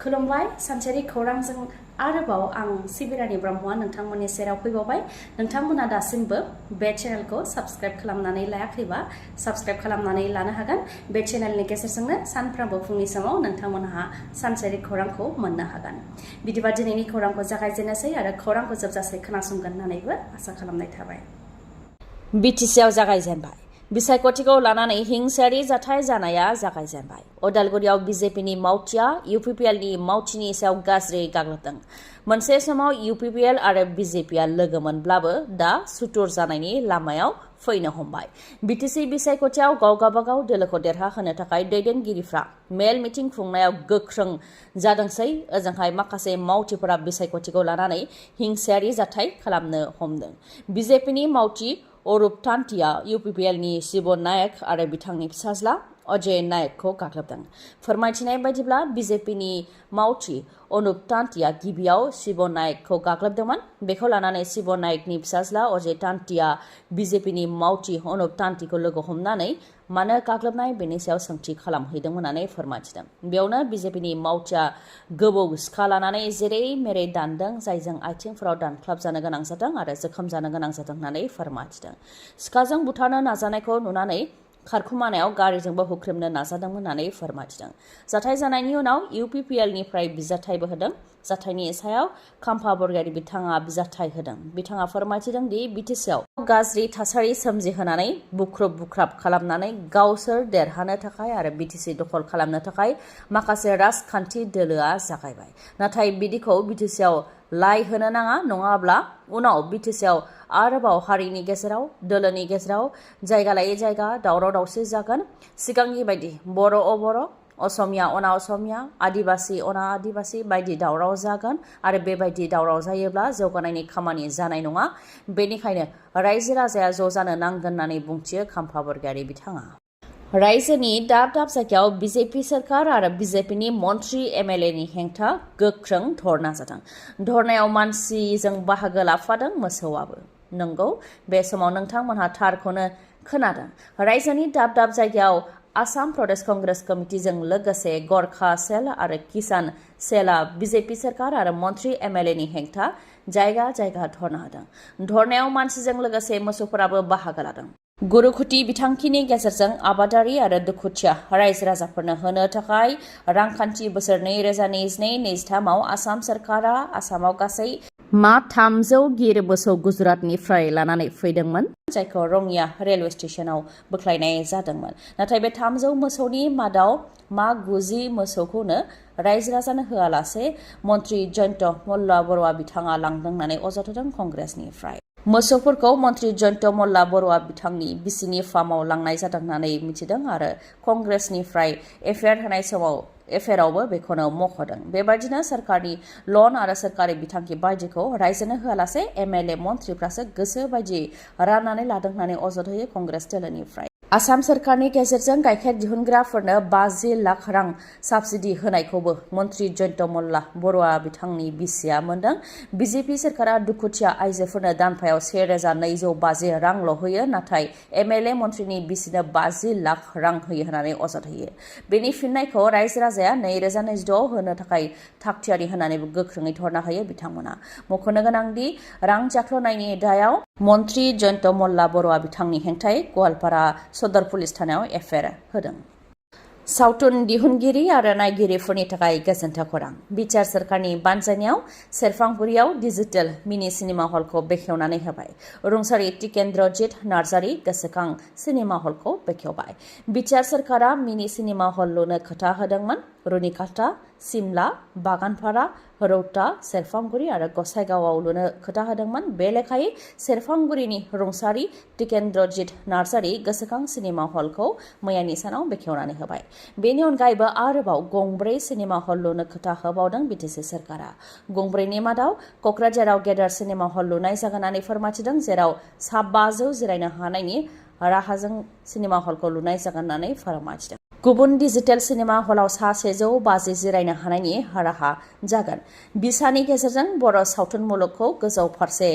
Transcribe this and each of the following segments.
खुलुमबाय सानसेरि खौरांजों आरोबाव आं सिबिरानि ब्रह्मआ नोंथांमोननि सेराव फैबावबाय। नोंथांमोना दासिमबो बे चेनेलखौ साबस्क्राइब खालामनानै लायाखैबा साबस्क्राइब खालामनानै लानो हागोन। बे चेनेलनि गेजेरजोंनो सानफ्रोमबो फुंनि समाव नोंथांमोनहा सानसेरि खौरांखौ मोननो हागोन। बिदिबा दिनैनि खौरांखौ जागायजेननोसै आरो खौरांखौ जोबजासे खोनासंगोन होननानैबो आसा खालामनाय थाबाय। बिटिसिआव जागायजेनबाय। बिसायख'थिखौ लानानै हिंसायारि जाथाय जानाया जागायजेनबाय। उदालगुरियाव बिजेपिनि मावथिया UPPLनि मावथिनि सायाव गाज्रि गाग्लोबदों। मोनसे समाव UPPL आरो बिजेपिआ लोगो मोनब्लाबो दा सुथुर जानायनि लामायाव फैनो हमबाय। बिटिसि बिसायख'थियाव गावगाबागाव दोलोखौ देरहाहोनो थाखाय दैदेनगिरिफ्रा मेल मिटिं खुंनायाव गोख्रों जादोंसै। ओजोंहाय माखासे मावथिफोरा बिसायख'थिखौ लानानै हिंसायारि जाथाय खालामनो हमदों। बिजेपिनि मावथि अरुप तान्तिया UPPLनि शिब नायक आरो बिथांनि फिसाज्ला अजय नायकखौ गाग्लोबदों। फोरमायथिनाय बायदिब्ला बिजेपिनि मावथि अनुप तान्तिया गिबियाव शिब नायकखौ गाग्लोबदोंमोन। बेखौ लानानै शिब नायकनि फिसाज्ला अजय तान्तिया बिजेपिनि मावथि अनुप तान्तिखौ लोगो हमनानै मानो गाग्लोबनाय बेनि सायाव सोंथि खालामहैदोंमोन होननानै फोरमायथिदों। बेयावनो बिजेपिनि मावथिया गोबौ सिखा लानानै जेरै मेरै दानदों, जायजों आथिंफोराव दानख्लाब जानो गोनां जादों आरो जोखोम जानो गोनां जादों होननानै फोरमायथिदों। सिखाजों बुथारनो नाजानायखौ नुनानै खारखुमानायाव गारिजोंबो हुख्रेमनो नाजादोंमोन होननानै फोरमायथिदों। जाथाय जानायनि उनाव UPPLनिफ्राय बिजाथायबो होदों। जाथायनि सायाव खाम्फा बरगयारि बिथाङा बिजाथाय होदों। बिथाङा फोरमायथिदों दि बिटिसिआव गाज्रि थासारि सोमजिहोनानै बुख्रुब बुख्राब खालामनानै गावसोर देरहानो थाखाय आरो बिटिसि दखल खालामनो थाखाय माखासे राजखान्थि दोलोआ जागायबाय। नाथाय बिदिखौ बिटिसिआव लाय होनो नाङा, नङाब्ला उनाव बिटिसिआव आरोबाव हारिनि गेजेराव दोलोनि गेजेराव जायगा लायै जायगा दावराव दावसि जागोन। सिगांनि बायदि बर' अबर', असमिया अना असमिया, आदिबासि अना आदिबासि बायदि दावराव जागोन आरो बेबायदि दावराव जायोब्ला जौगानायनि खामानि जानाय नङा। बेनिखायनो रायजो राजाया ज' जानो नांगोन होननानै बुंथियो खाम्फा बरगयारि बिथाङा। रायजोनि दाब दाब जायगायाव बिजेपि सोरखार आरो बिजेपिनि मन्त्रि MLAनि हेंथा गोख्रों धरना जादों। धरनायाव मानसिजों बाहागो लाफादों मोसौआबो। नंगौ, बे समाव नोंथांमोनहा थारखौनो खोनादों। रायजोनि दाब दाब जायगायाव आसाम प्रदेश कंग्रेस कमिटिजों लोगोसे गरखा सेल आरो किसान सेलआ बिजेपि सोरखार आरो मन्त्रि MLAनि हेंथा जायगा जायगा धरना होदों। धरनायाव मानसिजों लोगोसे मोसौफोराबो बाहागो लादों। गुरुखुथि बिथांखिनि गेजेरजों आबादारि आरो दुखुथिया रायजो राजाफोरनो होनो थाखाय रांखान्थि बोसोर 2022-23आव आसाम सोरखारा आसामाव गासै 300 गिर मोसौ गुजरातनिफ्राय लानानै फैदोंमोन, जायखौ रङिया रेलवे स्टेशनाव बोख्लायनाय जादोंमोन। नाथाय बे 300 मोसौनि मादाव 90 मोसौखौनो रायजो राजानो होआलासे मन्त्रि जयन्त मल्ल बरुवा बिथाङा लांदों होननानै अजद होदों कंग्रेसनिफ्राय। मोसौफोरखौ मन्त्रि जयन्त मल्ल बरुवा बिथांनि बिसिनि फार्माव लांनाय जादों होननानै मिथिदों आरो कंग्रेसनिफ्राय एफआइआर होनाय समाव एफआइआरावबो बेखौनो मख'दों। बेबायदिनो सोरखारनि लन आरो सोरखारि बिथांखि बायदिखौ रायजोनो होआलासे MLA मन्थ्रिफ्रासो गोसो बायदि राननानै लादों होननानै अजद होयो कंग्रेस दोलोनिफ्राय। आसाम सोरखारनि गेजेरजों गाइखेर दिहुनग्राफोरनो 50 लाख रां साबसिडि होनायखौबो मन्त्रि जयन्त मल्ल बरुवा बिथांनि बिसिया मोनदों। बिजेपि सोरखारा दुखुथिया आइजोफोरनो दानफायाव 1250 रांल' होयो, नाथाय MLA मन्थ्रिनि बिसिनो 50 लाख रां होयो होननानै अजद होयो। बेनि फिननायखौ रायजो राजाया 2026 होनो थाखाय थागथियारि होननानैबो गोख्रोङै धरना होयो बिथांमोना। मख'नो गोनांदि रां जाख्ल'नायनि दायाव मन्त्रि जयन्त मल्ल बरुवा बिथांनि हेंथायै गवालपारा सदर पुलिस थानायाव एफआइआर होदों। सावथुन दिहुनगिरि आरो नायगिरिफोरनि थाखाय गोजोनथाव खौरां। बिटिआर सोरखारनि बानजायनायाव सेरफांगुरियाव डिजिटेल मिनि सिनेमा हलखौ बेखेवनानै होबाय। रुंसारि टिकेन्द्रजित नार्जारि गोसोखां सिनेमा हलखौ बेखेवबाय। बिटिआर सोरखारा मिनि सिनेमा हल लुनो खोथा होदोंमोन। रुनिकाटा, सिमला, बागानपारा, रौता, सेरफांगुरि आरो गसाइगावआव लुनो खोथा होदोंमोन। बे लेखायै सेरफांगुरिनि रुंसारि टिकेन्द्रजित नार्जारि गोसोखां सिनेमा हलखौ मैयानि सानाव बेखेवनानै होबाय। बेनि अनगायैबो आरोबाव गंब्रै सिनेमा हल लुनो खोथा होबावदों बिटिसि सोरखारा। गंब्रैनि मादाव क'क्राझाराव गेदेर सिनेमा हल लुनाय जागोन होननानै फोरमायथिदों, जेराव 500 जिरायनो हानायनि राहाजों सिनेमा हलखौ लुनाय जागोन होननानै फोरमायथिदों। गुबुन डिजिटेल सिनेमा हलाव 150 जिरायनो हानायनि राहा जागोन। बिसानि गेजेरजों बर' सावथुन मुलुगखौ गोजौ फारसे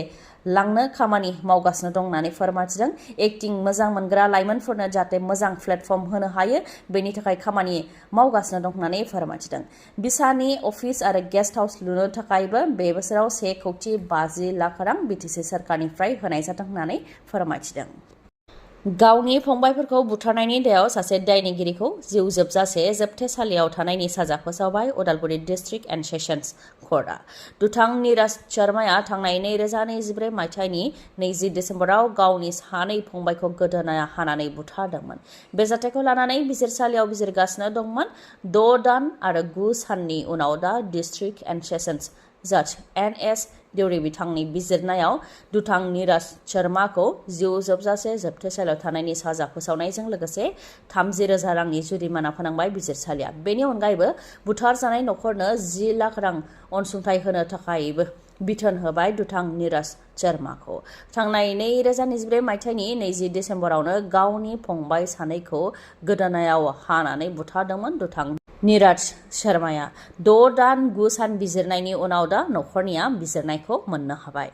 लांनो खामानि मावगासिनो दं होननानै फोरमायथिदों। एक्टिं मोजां मोनग्रा लाइमोनफोरनो जाहाथे मोजां प्लेटफर्म होनो हायो बेनि थाखाय खामानि मावगासिनो दं होननानै फोरमायथिदों। बिसानि अफिस आरो गेस्ट हाउस लुनो थाखायबो बे बोसोराव 1,50 लाख रां बिटिसि सरकारनिफ्राय होनाय जादों होननानै फोरमायथिदों। गावनि फंबायफोरखौ बुथारनायनि दायाव सासे दायनिगिरिखौ जिउ जोबजासे जोबथेसालियाव थानायनि साजा फोसावबाय उदालगुरि डिस्ट्रिक्ट एन्ड सेसन्स कर्टआ। दुथां निराज शर्माया थांनाय 2024 मायथाइनि 20 डिसेम्बराव गावनि सानै फंबायखौ गोदोनायाव हानानै बुथारदोंमोन। बे जाथायखौ लानानै बिजिरसालियाव बिजिरगासिनो दंमोन। 6 दान आरो 9 साननि उनाव दा डिस्ट्रिक्ट एन्ड सेसन्स जाज NS देउरि बिथांनि बिजिरनायाव दुथां निराज शर्माखौ जिउ जोबजासे जोबथेसालियाव थानायनि साजा फोसावनायजों लोगोसे 30,000 रांनि जुरिमाना फोनांबाय बिजिरसालिया। बेनि अनगायैबो बुथारजानाय नखरनो 10 लाख रां अनसुंथाइ होनो थाखायबो बिथोन होबाय दुथां निराज शर्माखौ। थांनाय 2024 मायथाइनि 20 डिसेम्बरावनो गावनि फंबाय सानैखौ गोदोनायाव हानानै बुथारदोंमोन दुथां निराज शर्माया। 6 दान 9 सान बिजिरनायनि उनाव दा नखरनिया बिजिरनायखौ मोननो हाबाय।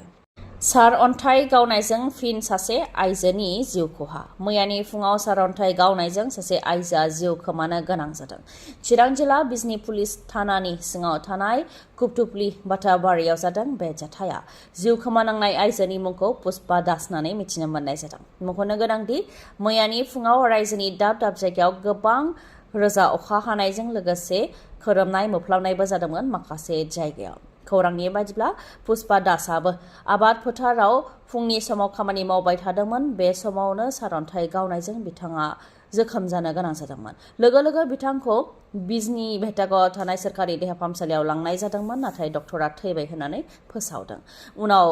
सारअन्थाइ गावनायजों फिन सासे आइजोनि जिउ खहा। मैयानि फुङाव सारअन्थाइ गावनायजों सासे आइजोआ जिउ खोमानो गोनां जादों। चिरां जिल्ला बिजनि पुलिस थानानि सिङाव थानाय कुपथुपलि बाटाबारियाव जादों बे जाथाया। जिउ खोमानांनाय आइजोनि मुंखौ पुष्पा दास होननानै मिथिनो मोननाय जादों। मख'नो गोनांदि मैयानि फुङाव रायजोनि दाब दाब जायगायाव गोबां रोजा अखा हानायजों लोगोसे खोरोमनाय मोफ्लामनायबो जादोंमोन माखासे जायगायाव। खौरांनि बायदिब्ला पुष्पा दासआबो आबाद फोथाराव फुंनि समाव खामानि मावबाय थादोंमोन। बे समावनो सारअन्थाइ गावनायजों बिथाङा जोखोम जानो गोनां जादोंमोन। लोगो लोगो बिथांखौ बिजनि भेटागावआव थानाय सोरखारि देहा फाहामसालियाव लांनाय जादोंमोन नाथाय डक्टरा थैबाय होननानै फोसावदों। उनाव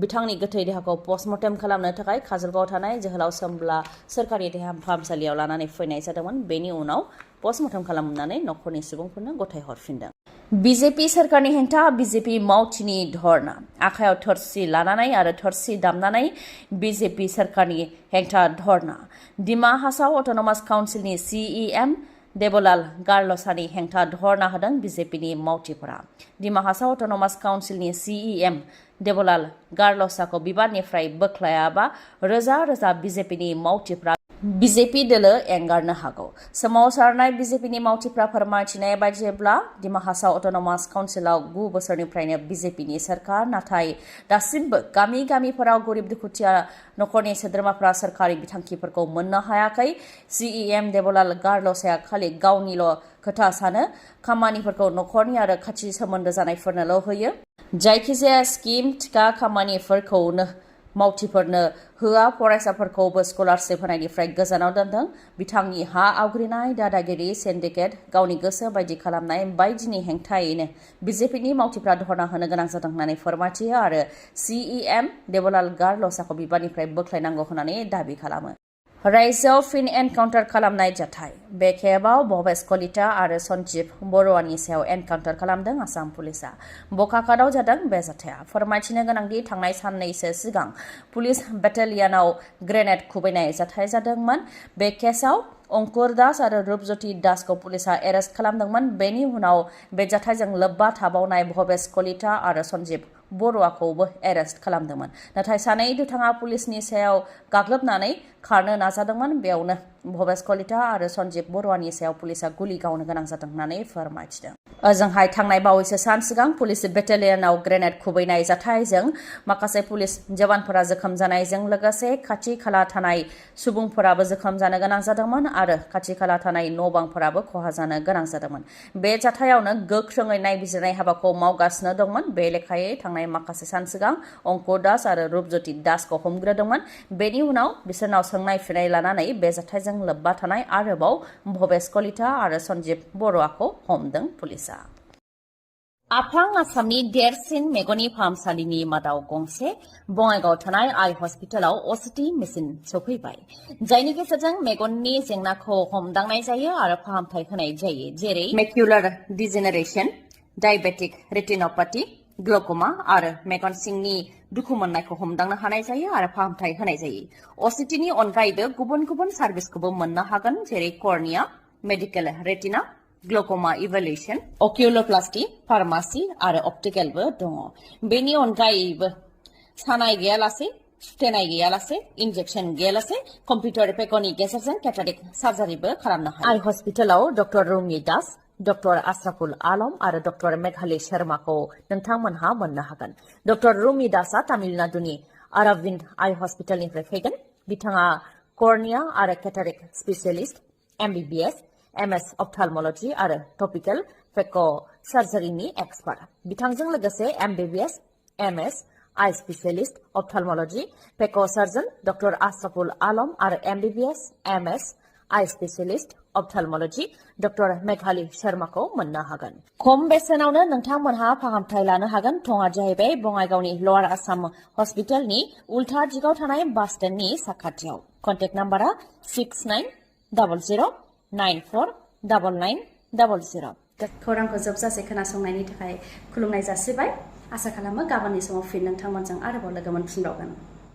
बिथांनि गोथै देहाखौ पस्टमर्टेम खालामनो थाखाय काजलगावआव थानाय जोहोलाव सोमब्ला सोरखारि देहा फाहामसालियाव लानानै फैनाय जादोंमोन। बेनि उनाव पस्टमर्टेम खालामनानै नखरनि सुबुंफोरनो गथायहरफिनदों। बिजेपि सरकारनि हेंथा बिजेपि मावथिनि धर्ना। आखायाव थोरसि लानानै आरो थोरसि दामनानै बिजेपि सरकारनि हेंथा धर्ना। डिमा हासाव अट'नमास काउन्सिलनि CEM देबलाल गार्लसानि हेंथा धर्ना होदों बिजेपिनि मावथिफोरा। डिमा हासाव अट'नमास काउन्सिलनि CEM देबलाल गार्लसाखौ बिबाननिफ्राय बोख्लायाबा रोजा रोजा बिजेपिनि मावथिफ्रा बिजेपि दोलो एंगारनो हागौ। सोमावसारनाय बिजेपिनि मावथिफ्रा फोरमायथिनाय बायदिब्ला डिमा हासाव अट'नमास काउन्सिलाव 9 बोसोरनिफ्रायनो बिजेपिनि सरकार, नाथाय दासिमबो गामि गामिफोराव गरिब दुखुथिया नखरनि सोद्रोमाफ्रा सरकारि बिथांखिफोरखौ मोननो हायाखै। CEM देबलाल गार्लसाया खालि गावनिल' खोथा सानो, खामानिफोरखौ नखरनि आरो खाथि सोमोन्दो जानायफोरनोल' होयो। जायखिजाया स्किम थिखा खामानिफोरखौनो मावथिफोरनो होआ, फरायसाफोरखौबो स्कलारशिप होनायनिफ्राय गोजानाव दोनदों। बिथांनि हा आवग्रिनाय, दादागिरि, सिन्डिकेट, गावनि गोसो बायदि खालामनाय बायदिनि हेंथायैनो बिजेपिनि मावथिफ्रा धर्ना होनो गोनां जादों होननानै फोरमायथियो आरो CEM देबलाल गार्लसाखौ बिबाननिफ्राय बोख्लायनांगौ होननानै दाबि खालामो। रायजोआव फिन एनकाउन्टार खालामनाय जाथाय। बे खेबाव भबेस कलिता आरो सन्जीब बर'आनि सायाव एनकाउन्टार खालामदों आसाम पुलिसआ। बकाखाताव जादों बे जाथाया। फोरमायथिनो गोनांदि थांनाय साननैसो सिगां पुलिस बेटालियनाव ग्रेनेड खुबैनाय जाथाय जादोंमोन। बे केसआव अंकुर दास आरो रुपज्योति दासखौ पुलिसआ एरेस्ट खालामदोंमोन। बेनि उनाव बे जाथायजों लोब्बा थाबावनाय भबेस कलिता आरो सन्जीब बर'आखौबो एरेस्ट खालामदोंमोन। नाथाय सानै दुथाङा पुलिसनि सायाव गाग्लोबनानै खारनो नाजादोंमोन। बेयावनो भबेस कलिता आरो सन्जीब बर'आनि सायाव पुलिसआ गुलि गावनो गोनां जादों होननानै फोरमायथिदों। ओजोंहाय थांनाय बावैसो सान सिगां पुलिस बेटालियनाव ग्रेनेड खुबैनाय जाथायजों माखासे पुलिस जवानफोरा जोखोम जानायजों लोगोसे खाथि खाला थानाय सुबुंफोराबो जोखोम जानो गोनां जादोंमोन आरो खाथि खाला थानाय न'-बांफोराबो खहा जानो गोनां जादोंमोन। बे जाथायावनो गोख्रोङै नायबिजिरनाय हाबाखौ मावगासिनो दंमोन। बे लेखायै थांनाय माखासे सान सिगां अंकुर दास आरो रुपज्योति दासखौ हमग्रोदोंमोन। बेनि उनाव बिसोरनाव सोंनाय फिनाय लानानै बे जाथायजों लोब्बा थानाय आरोबाव भबेस कलिता आरो सन्जीब बर'आखौ हमदों पुलिसआ। आफां आसामनि देरसिन मेगननि फाहामसालिनि मादाव गंसे बङाइगावआव थानाय आइ हस्पिटालाव असिटि मेसिन सौफैबाय, जायनि गेजेरजों मेगननि जेंनाखौ हमदांनाय जायो आरो फाहामथाय होनाय जायो, जेरै मेक्युलार डिजेनेरेशन, डायबेटिक रेटिनोपैथी, ग्लक'मा आरो मेगन सिंनि दुखु मोननायखौ हमदांनो हानाय जायो आरो फाहामथाय होनाय जायो। असिटिनि अनगायैबो गुबुन गुबुन सार्भिसखौबो मोननो हागोन, जेरै कर्निया, मेडिकेल रेटिना, ग्लक'मा इभेलुएशन, अकिउलोप्लास्टी, फार्मासि आरो अप्टिकेलबो दङ। बेनि अनगायैबो सानाय गैयालासे सुथेनाय गैयालासे इन्जेक्सन गैयालासे कम्पिउटार पेकनि गेजेरजों केटारेक्ट सार्जारिबो खालामनो हायो आइ हस्पिटालाव डक्टर रुमि दास डक्टर आसराफुल आलम आरो डक्टर मेघाली शर्माखौ नोंथांमोनहा मोननो हागोन डक्टर रुमि दासआ तामिलनाडुनि अरविन्द आइ हस्पिटालनिफ्राय फैगोन बिथाङा कर्निया आरो केटारेक्ट स्पेसियलिस्ट MBBS MS अप्थाल्मोलॉजी आरो टपिकल फेक' सार्जारिनि एक्सपार्ट बिथांजों लोगोसे MBBS MS आइ स्पेसियलिस्ट अप्थाल्मोलॉजी फेक' सार्जन डक्टर आसराफुल आलम आरो MBBS MS आइ स्पेसियलिस्ट अप्थाल्मोलॉजी डक्टर मेघाली शर्माखौ मोननो हागोन खम बेसेनावनो नोंथांमोनहा फाहामथाय लानो हागोन थङा जाहैबाय बङाइगावनि लवार आसाम हस्पिटालनि उल्था दिगाव थानाय बास स्टेन्डनि साखाथियाव कन्टेक्ट नाम्बारा 6900949900 खौरांखौ जोबजासे खोनासंनायनि थाखाय खुलुमनाय जासिबाय आसा खालामो गाबोननि समाव फिन नोंथांमोनजों आरोबाव लोगो मोनफिनबावगोन